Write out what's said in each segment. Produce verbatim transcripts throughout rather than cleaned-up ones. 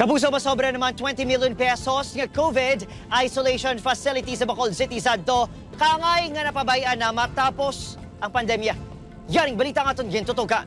Kapuso, masobra naman twenty million pesos nga COVID isolation facility sa Bacolod City sadto, kaangay nga napabay-an na matapos ang pandemya. Yaring balita nga aton gintutukan.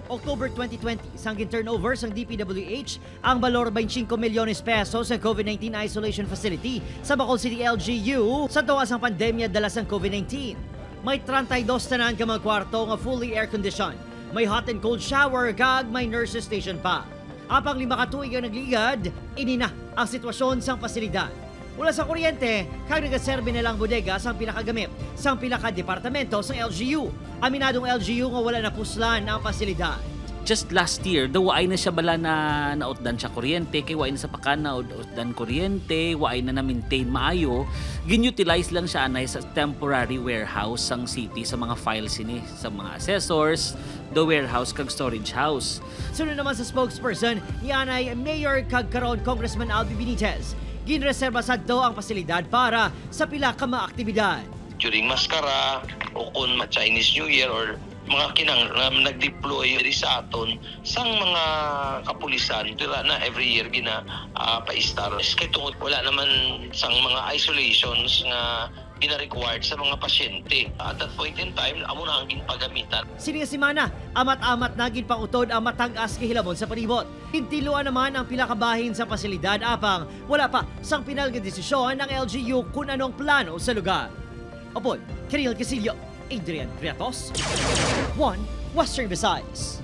October twenty twenty, sang gin-turnover sang D P W H ang balor twenty-five milyones pesos nga COVID nineteen isolation facility sa Bacolod City L G U sa tuwa sang pandemya dala sang COVID nineteen. May treinta y dos tanan ka mga kwarto nga fully air-conditioned. May hot and cold shower kag may nurses station pa. Apang lima ka tuig ang nagligad, ini na ang sitwasyon sang pasilidad. Wala sa kuryente, kag nagaserbi na lang bodega sang pila ka gamit sang pila ka departamento sang L G U. Aminado ang L G U nga wala napuslan ang pasilidad. Just last year, daw waay na siya bala na nautdan siya kuryente, kay waay na sa pakana o utdan kuryente, waay na na-maintain maayo. Gin-utilize lang siya anay sa temporary warehouse sang city sa mga files sini, sa mga assessors, the warehouse kag storage house. Sunod naman sa spokesperson ni anay Mayor kag karon Congressman Albi Benitez, ginreserba sadto ang pasilidad para sa pila ka mga aktibidad. During maskara o kung ma-, Chinese New Year or mga kinang-, um, nag-deploy diri sa aton sang mga kapulisan, dira na every year gina, ah, pa-istar. Kay tungod wala naman sang mga isolations nga gina-required sa mga pasyente. At that point in time, amo na ang ginpagamitan. Sini nga semana, amat-amat na ginpangutod ang matag-as nga hilabon sa palibot. Gintiluan naman ang pila ka bahin sa pasilidad, apang wala pa sang pinal nga desisyon ang L G U kun ano ang plano sa lugar. Upod, Kiriel Casillo, Adrian Criatos, One Western Visayas.